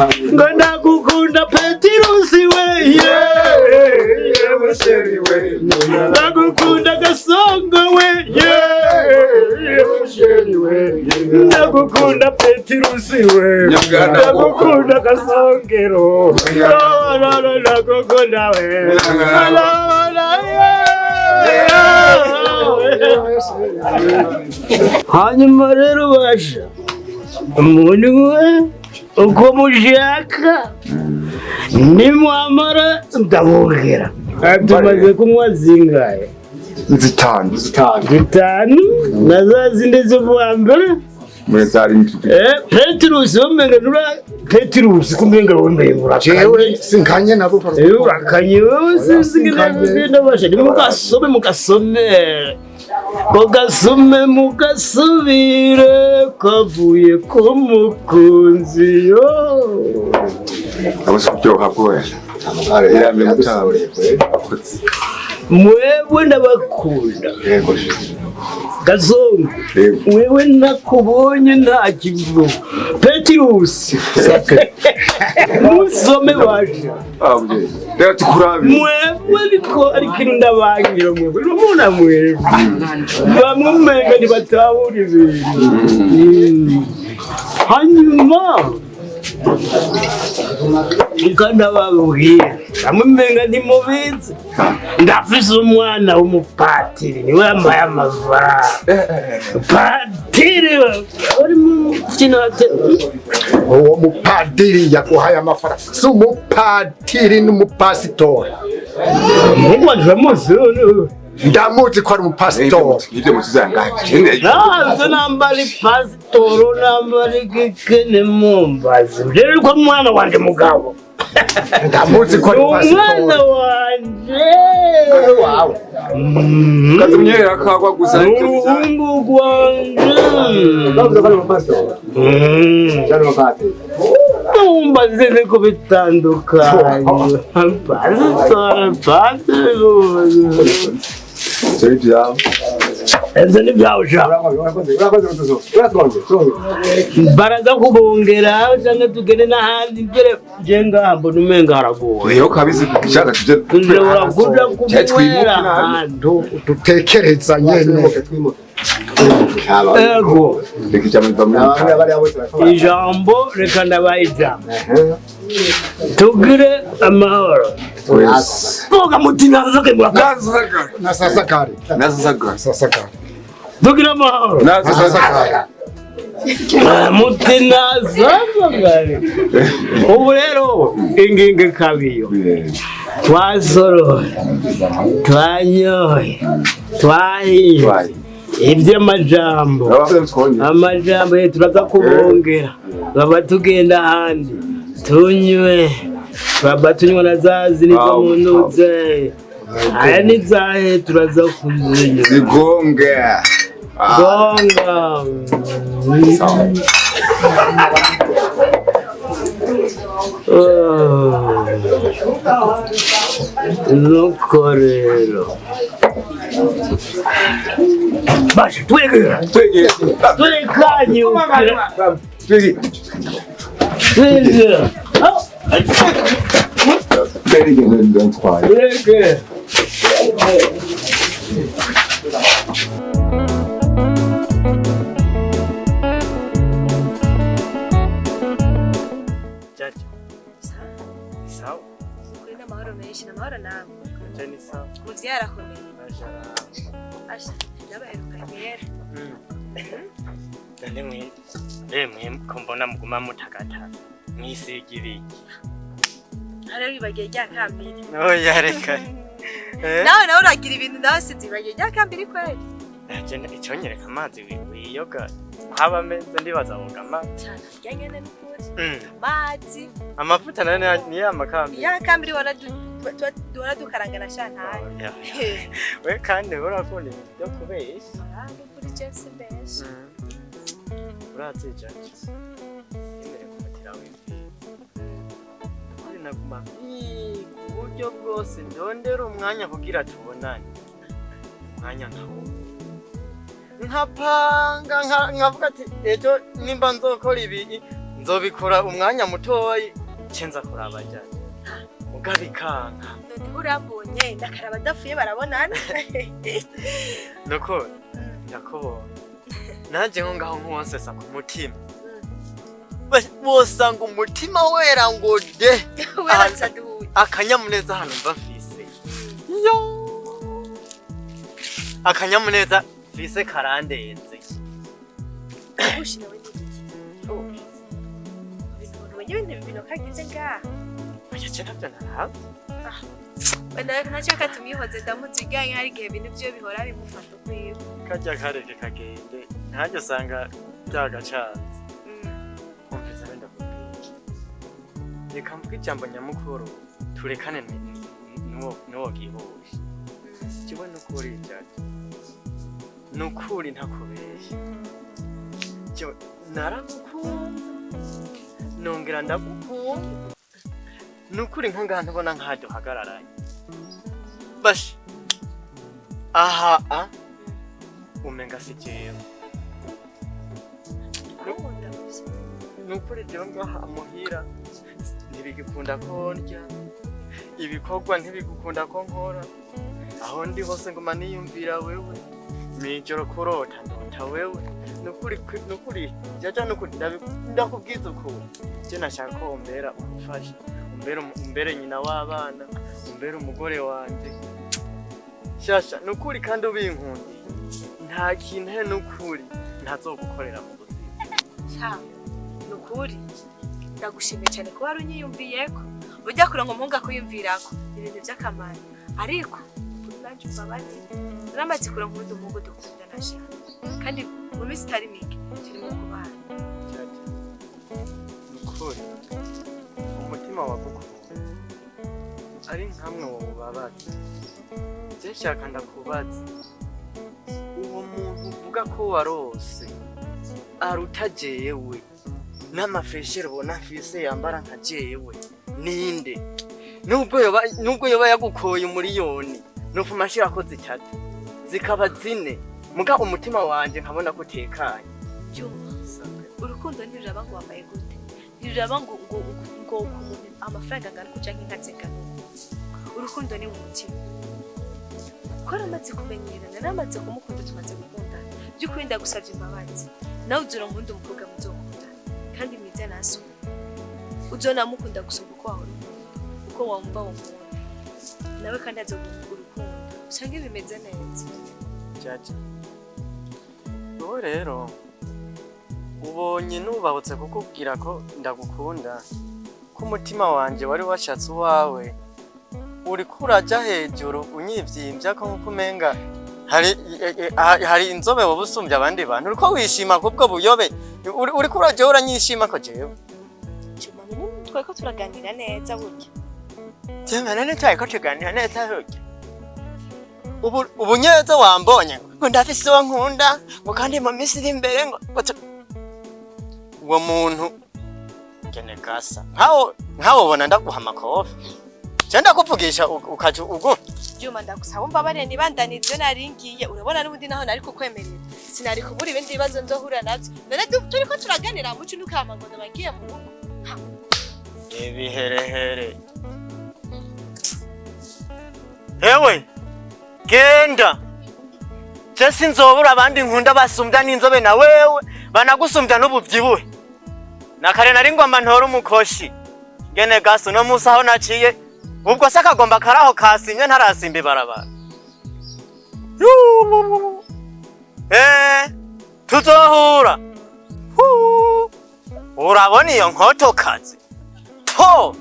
Ngo ndagukunda Petirusi we, Yewe chéri we. Ndagukunda Gasongo we, Yewe chéri we. Ndagukunda Petirusi we, ndagukunda Gasongero. No, no, no, ndagukunda we. No, no, yeah. Hanyuma rero basha umuntu we uko mushaka, nimwamara ndabongera. Tumaze kunywa zingahe? Zitanu. Zitanu. 5 na za zindi zo mbere. Petrus umenga nura Petrus kumenga wembe urakanye. Jewe sinkanye nabo. Urakanye wewe, sinzi basha ni mukasome, mukasome mugasome, mugasubire kavuye ku mukunzi yo. Mwebwe ndabakunda Gazongo, wewe nakubonye nta kivu. Petrus musome baje mwebwe, ariko ariko ndabangira mwebwe numuna mwebwe bamwe umenga ntibatahura ibintu. Hanyuma ndababwira bamwe umenga ntimubizi, ndafise umwana w'umupatiri niwe yambaye amafaranga. Patiri uri mu kinate. Uwo mupadiri yaguhaye amafaranga si umupadiri, n'umupasitori. Mungu wanje uramuzi? Ndamuzi ko ari umupasitori. Ntabwo nambara ipasitoro, nambara igikene mumbazi rero ko umwana wanje mugabo. Ndamuzi ko ari umwana pasitori. Wanje. Wawe. Uruhungu rwanje. Mumbaze niko bitandukanye, pasitori, patiri. Ivyo ni vyawe sha. Baraza kubongera canke tugende n'ahandi mbere je ngaha mbona umenga haragoye. Dushobora kuja kunywera ahantu. Dutekereza nyene. Ego, ijambo reka ndabaha ijambo, tugire amahoro. Vuga muti nazake muraka. Nasasakare. Nasasakare. Tugire amahoro. Nasasakare. Muti nazakare. Ubu rero ingingo kabiyo twasoroye, twanyoye, twahiye iby'amajambo amajambo ye turaza kubongera, baba tugenda ahandi tunywe, baba tunywa na za zindi zo mu ntuze aya ni zahe turaza kuzinywa. Zigonge. Gonga. Oh. Nuko rero basha twegera twekanyukira twegera. Oh. Twegera. Jaja. Sawa. Ukuri n'amahoro menshi, n'amahoro nawe. Jaja ni sawa. Muvyara akomeye. Bajara. Asha, nabaheruka kera. None mwe mwe ko mbona muguma mutakata mwisiga ibiki? Hariho wibagiye rya kambiri. Oya reka. Nawe nawe uragira ibintu, nawe sinzi wibagiye rya kambiri kweli. Naje icyonyereka amazi wiyoga haba ameze ndibaza woga amazi. Cyane rya nyene n'ukuri. Amazi. Amavuta nayo ni ya makambiri. Ya kambiri wala dukarangana sha ntayo. Oya. We kandi urakunda ibintu byo kubeshya. Ah, n'ukuri je simbesha. Urazi jaja. Emere kumutira w'ivi. Kuri naguma ku buryo bwose ndondera umwanya kugira tubonane. Umwanya nkawo. Nkapanga nkavuga ati ejo nimba nzokora ibi. Nzobikora umwanya mutoyi cenza kuraba jaja. Mugabikanka. Noneho urambonye ndakaraba ndapfuye barabonana. Nuko ndakubonye. Naje nko ngaho nkuwonsesa ku mutima. Wosanga umutima wera ngo de. Wera. Akanyamuneza hano mba mfise. Yo. Akanyamuneza mfise karandenze. Ushi nawe ni iki? Ibintu ibintu bino kagize ngaha. Oya je ntabyo narazi. Wenda ntacyo katumwihoze ndamuziganye hari igihe ibintu byo bihora bimufata ukwiwe. Kajya kareke kagende ntajye usanga byagacanze. Umvise wenda kubwira. Reka mvuge ijambo nyamukuru turekane n'uwo gihoshe. Jewe nukuri jaja. Nukuri ntakubeshya. Jewe naragukunze. Nongera ndagukunda. Nukuri nko ngaha ntubona nkaho duhagararanye. Bashi. Aha a. Umenga si jewe. Nukuri jewe ngaha muhira ntibigikunda ko ndya. Ibikorwa ntibigukunda ko nkora. Aho ndi hose nguma niyumvira wewe. Mw'ijoro kurota ndota wewe. Nukuri jaja nukuri ndakubwiza ukuntu. Je nashaka ko umbera umufasha. Umbere nyina w'abana, umbere umugore wanje. Shasha nukuri kandi ubinkundiye. Nta kintu nukuri ntazogukorera mu buzima. Sha nukuri ndagushimiye cyane kuba unyiyumviyeko. Ujya kuronka umuhungu akuyumvirako ibintu by'akamaro. Ariko nanje umbabazi. Naramaze kuronka uwundi muhungu dukundana sha. Kandi mu minsi itari mike turimo kubana. Jaja nukuri umutima wagukunze ari nkamwe wawubabaza. Je nshaka ndakubaza uwo muntu uvuga ko warose aruta jewe n'amafreshere ubona mfise yambara nka jewe ninde? Nubwo yoba yagukoye umuriyoni nufuma nshirako zitatu zikaba zine muga umutima wanje nkabona ko utekanye. Juma, urukundo ntiruraba ngo wambaye gute, ntiruraba ngo ngo ngo umuntu amafaranga angana uku canke inka zingana uku. Urukundo ni mu mutima. Ko naramaze kumenyerana, naramaze kumukunda, tumaze gukundana. By'ukuri ndagusavye imbabazi. Nawe uzoronka uwundi mukobwa muzokundana kandi mwiza nasumba. Uzonamukunda gusumba uko wahora umukunda, uko wumva womukunda. Nawe kandi azoguha urukundo. Usange bimeze neza. Jaja wowe rero ubonye nubahutse kukubwira ko ndagukunda, ko umutima wanje wari washatse uwawe, uriko uraja hejuru unyivyimbya ko nkuko umenga hari inzobe woba usumbya abandi bantu. Uriko wishima kubwo buyobe, uriko uraja uranyishima ko jewe. Juma, none twariko turaganira neza burya. Jema none twariko tuganira neza burya. Ubu nyeza wambonye ngo ndafise uwo nkunda ngo kandi mu minsi iri imbere ngo uwo muntu ngene gasa nkawo ubona ndaguha amakofi. Je ndakuvugisha ukaja ugu. Juma, ndagusaba umbabarire nibandanize ivyo nari ngiye. Urabona n'ubundi naho nari kukwemerera. Sinari kubura ibindi bibazo nzohura navyo. None turiko turaganira muco ntukama ngo ndabagiye mu rugo. Ibiherehere. Hewe genda. Je sinzobura abandi nkunda basumbya n'inzobe na wewe banagusumbya n'ubuvyibuhe. Na kare nari ngomba ntora umukoshi. Ngene gasa no musi aho naciye ubwo se akagomba karaho kasimye ntarasimba ibarabara. Tuzohura. Urabona iyo nkotokazi. To.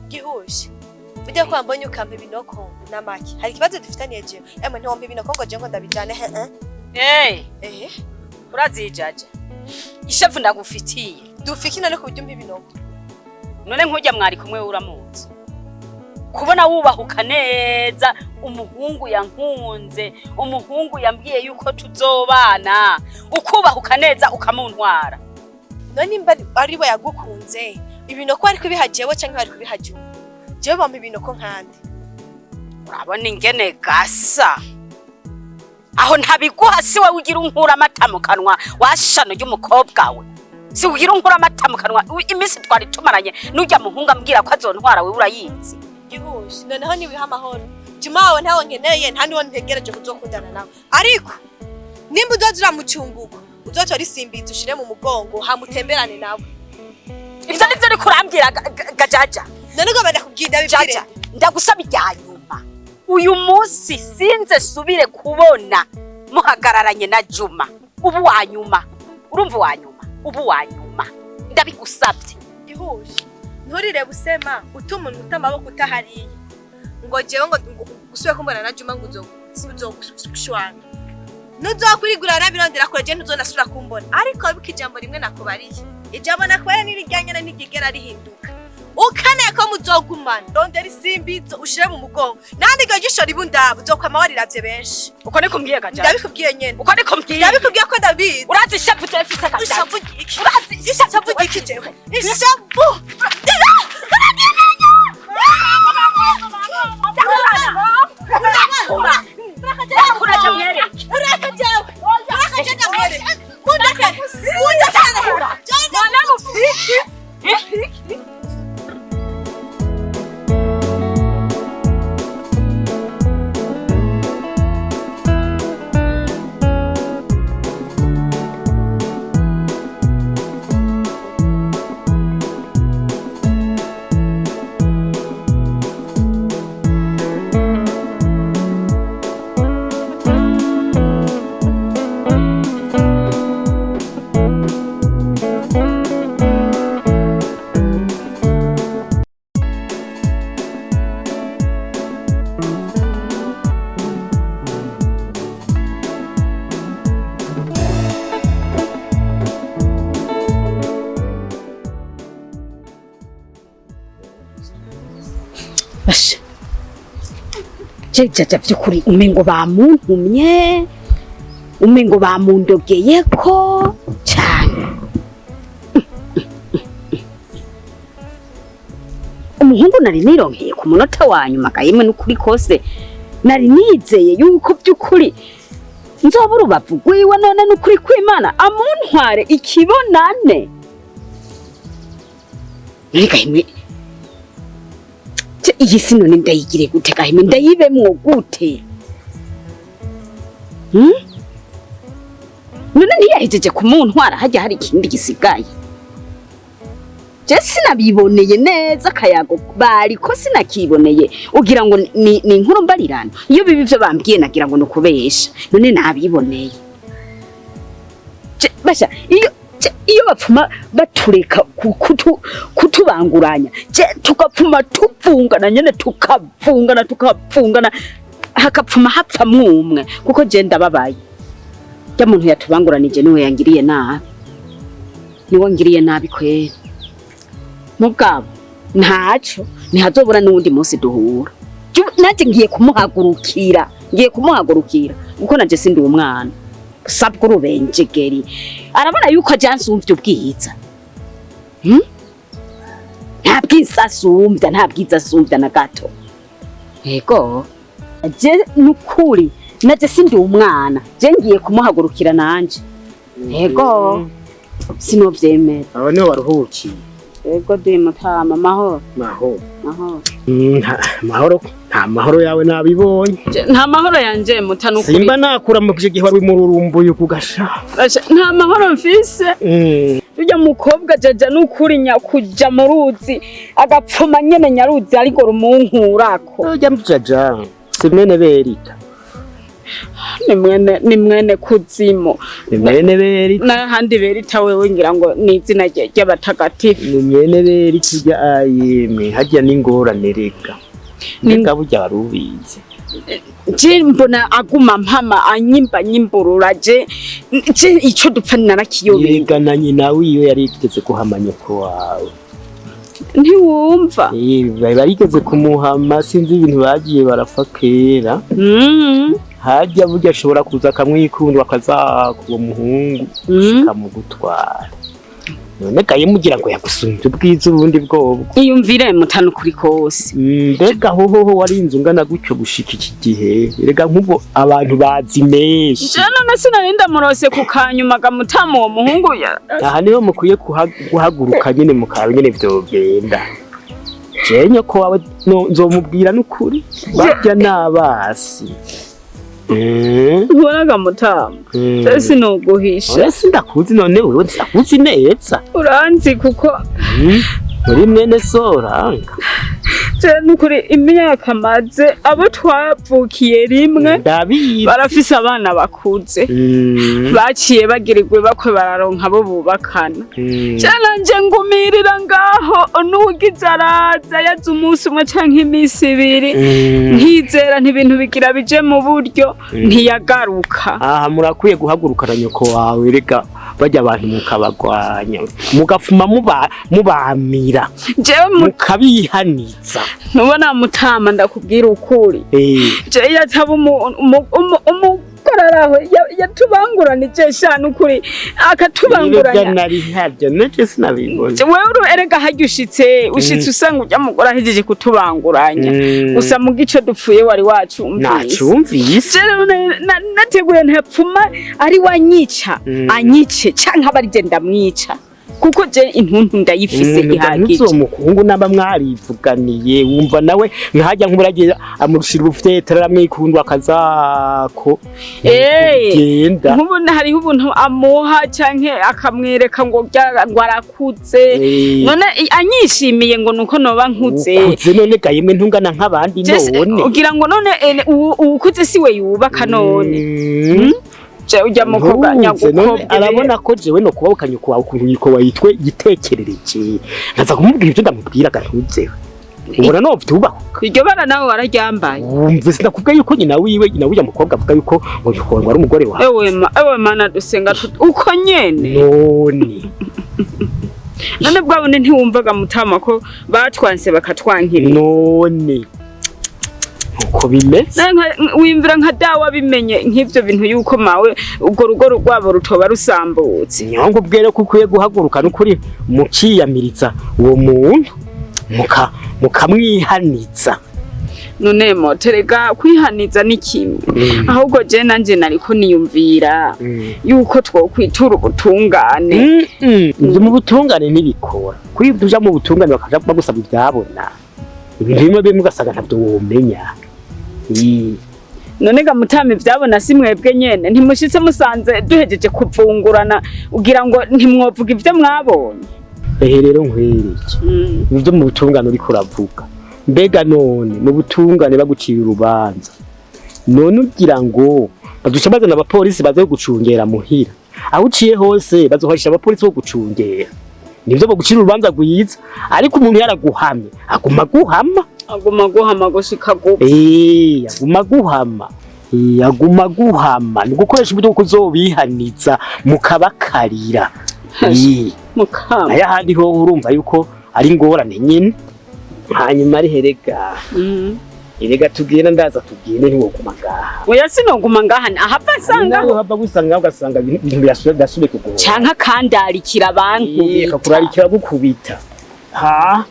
Gihushe. Ujya kwambonye ukampa ibinoko na make. Hari ikibazo dufitaniye jewe. Emwe ntiwompa ibinoko ngo je ngo ndabijane. Hey, Eh, urazijaja. Ishavu ndagufitiye. dufiki none ku buryo umpa ibinoko. None nkujya mwari kumwe uramuzi. Kubona wubahuka neza umuhungu yankunze, umuhungu yambwiye yuko tuzobana, ukubahuka neza ukamuntwara. None nimba ari we yagukunze, ibinoko ari kubihajewe canke bari kubihajewe? Jewe bampa ibinoko nkande. Urabona ingene gasa. Aho ntabiguha si we ugira unkura amata mu kanwa washano ry'umukobwa we. Si ugira unkura amata mu kanwa iminsi twari tumaranye n'ujya muhungu ambwira ko azontwara we urayizi. Gihushe noneho niwiha amahoro. Juma wawe ntawe nkeneye, nta niwo ntegereje kuzokundana nawe. Ariko nimba uzoza uramucunguka, uzotora isimbizi ushire mu mugongo hamutemberane nawe. Ivyo nivyo uriko urambwira Gajaja. None ugomba ndakubwira Jaja, bibwire. ndagusaba irya nyuma. Uyu munsi sinze subire kubona muhagararanye na Juma. Ubu wa nyuma. Urumva wa nyuma. Ubu wa nyuma. Ndabigusabye. Gihushe nturire busema utuma umuntu utamaboko utahariye. Ngo jewe ngo usubire kumbona na Juma ngo uzogushwana. Nuzokwirigura nabirondera kure je ntuzonasubira kumbona. Ariko wibuke ijambo rimwe nakubariye. Ijambo nakubariye n'irijyanye ntigigera rihinduka. Ukeneye ko muzogumana, rondera isimbizo ushire mu mugongo. Nandi ngo gishora ibundabo uzokwama wariravye benshi. Uko niko mbwiye Gajaja. Ndabikubwiye nyene. Uko niko mbwiye. Ndabikubwiye ko ndabizi. Urazi ishavu jewe mfise Gajaja. Ishavu iki? Urazi Ishavu iki jewe? Ishavu! Basha. Jaja vyukuri umengo bamuntumye, umengo bamundogeyeko cyane. Umuhungu nari nironkeye ku munota wa nyuma kayimwe n'ukuri kose nari nizeye yuko byukuri nzoba urubavu rwiwe, none n'ukuri kw'Imana amuntware ikibonane. None gahimwe iyi si none ndayigire gute gahimwe, ndayibemwo gute? None ntiyahejeje kumuntwara hajya hari ikindi gisigaye. Je sinabiboneye neza akayago bariko sinakiboneye, ugira ngo ni inkuru mbarirano. Iyo bibi ivyo bambwiye nagira ngo nukubesha, none nabiboneye. Basha iyo bapfuma batureka kutubanguranya, je tukapfuma tuvungana nyene tukavungana tukavungana hakapfuma hapfa mwumwe, kuko je ndababaye. Ya muntu yatubanguranije niwe yangiriye nabi, niwe ngiriye nabi kweri. Mugabo ntaco ntihazobura n'uwundi munsi duhura. Naje ngiye kumuhagurukira, ngiye kumuhagurukira kuko naje sindi umwana. Sabwo urubenjegeri arabona yuko ajansumvye ubwiza. Nta bwiza asumvya, nta bwiza asumvya na gato. Yego je nukuri naje sindi umwana, je ngiye kumuhagurukira nanje. Yego sinovyemera. Abo niho baruhukiye. Yego ndi mutama mahoro. Mahoro. Mahoro. Mahoro nta mahoro yawe nabibonye. Nta mahoro yanje mutanukuri. Simba nakura mu gihe wari mururumbuye kugasha. Nta mahoro mfise. Ujya mukobwa jaja nukuri nyakuja mu ruzi agapfuma nyene nyaruzi ariko rumunkurako. Ujya mujaja si mwene berita. Ni mwene kuzimu. Ni mwene berita. N'ahandi berita wewe ngira ngo ni izina ry'abatagatifu. Ni mwene berita ujya ayemwe hajya n'ingorane reka. Mbega burya wari ubizi. Je mbona aguma mpama anyimba nyimburura je ico dupfa narakiyobeye. Yega na nyina wiyo yari yigeze guhama nyoko wawe. Ntiwumva? Barigeze kumuhama, sinzi ibintu bagiye barapfa kera. Hajya burya ashobora kuza akamwikunda, akazaku uwo muhungu akamugutwara. None gaye mugira ngo yagusumbye ubwiza ubundi bwobwo? Iyumvire mutanu kuri kose. Mbega hohoho warinze ungana gutyo gushika iki gihe? Rega nk'ubwo abantu bazi menshi. Je none sinari ndamurose ku kanyuma ga mutamu, uwo muhungu ya Aha niho mukwiye guhaguruka nyene, mukaraba nyene vyogenda. Jewe nyoko wawe nzomubwira n'ukuri, barya n'abasi. Ubonaga mutamu, je sinoguhisha. Oya, sindakuzi. None wewe ndakuzi neza. Uranzi kuko Uri mwene soranga. Je nukuri imyaka maze, abo twavukiye rimwe Ndabizi. barafise abana bakuze, baciye bagirirwe bakwe, bararonka abo bubakana. Je nanje ngumirira ngaho, n'uwugize araza yaza umunsi umwe canke imisi 2, nkizera ntibintu bigira bije mu buryo, ntiyagaruka. Aha murakwiye guhagurukana nyoko wawe, rega bajya abantu mukabagwanya, mugafuma mubamira, Jewe mukabihaniza. Ntubona mutama, ndakubwira ukuri, je yataba umugore araho yatubanguranije sha, nukuri akatubanguranya. Nari harya nece sinabibona. Wewe erega harya ushitse usanga urya mugore ahejeje kutubanguranya. Gusa mu gice dupfuye wari wacumvise. Nacumvise. Je rero nateguye ntapfuma ari wanyica, anyice canke aba ari je ndamwica, kuko je intuntu ndayifise ihagije. Ntuzo mukungu namba mwarivuganiye, wumva nawe nkajya nk'uburagiye amurushira ubufyetera, aramwikundwa akazako. Genda. Nk'ubu hariho ubuntu amuha canke akamwereka ngo ngo arakuze. None anyishimiye ngo nuko noba nkuze? Ukuze none ga yemwe, ntungana nk'abandi? None Ugira ngo none uwukuze siwe yubaka none? Je ujya mukobwa Ntuze, none nyagukobwa arabona ko jewe no kuba ukanyuko wawe ukuntu yiko wayitwe yitekerereje, nkaza kumubwira ibyo ndamubwira agatuzewe, ubona no vyubaho. Iryo bara nawe wararyambaye. Wumva sinakubwiye yuko nyina wiwe, nyina w'uya mukobwa, avuga yuko ngo nyoko wawe ari umugore wawe? Ewe ewe mana dusenga uko nyene. None None bwabone ntiwumvaga mutama ko batwanse bakatwankiriza? None uko bimeze. Nawe wiyumvira nka dawe abimenye nk'ivyo bintu yuko mawe urwo rugo rwabo rutoba rusambutse? Niyo ubwere ko ukwiye guhaguruka n'ukuri, mukiyamiriza uwo muntu, mukamwihaniza. None moterega kwihaniza ni kimwe, ahubwo je nanje nariko niyumvira yuko twokwitura ubutungane. Ibyo mu butungane ntibikora. Kuri uja mu butungane bakaja bagusaba ibyabona, ibintu bimwe bimwe ugasanga ntabyo womenya. None ga mutama, ivyabona si mwebwe nyene? Ntimushitse musanze duhejeje kuvungurana, ugira ngo ntimwovuga ivyo mwabonye? Ehe rero nkwereke, ibyo mu butungane uriko uravuga, mbega none mu butungane baguciye urubanza, none ugira ngo baduca bazana abapolisi baze gucungera muhira? Aho uciye hose bazohashisha abapolisi bo gucungera. Nivyo bagucira urubanza rwiza, ariko umuntu yaraguhamye aguma guhama. Aguma guhama gushika gupfa. Aguma guhama. Aguma guhama. Ni gukoresha uburyo bwo kuzobihaniza, mukabakarira. Mukama. Nayo ahandi ho urumva yuko ari ingorane nyine. Hanyuma ari herega, erega tugenda, ndaza tugende, ntiwoguma ngaha. Oya, sinoguma ngaha, ahava Nawe nsanga uhava gusanga ugasanga ibintu birasubiye kugora. Canke akandarikira bankubita. Akakurarikira gukubita. Ha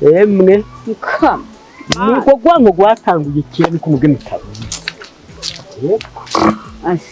emwe, Mukama. nuko rwango rwatanguye kera, niko mubwe mutabizi. Asha.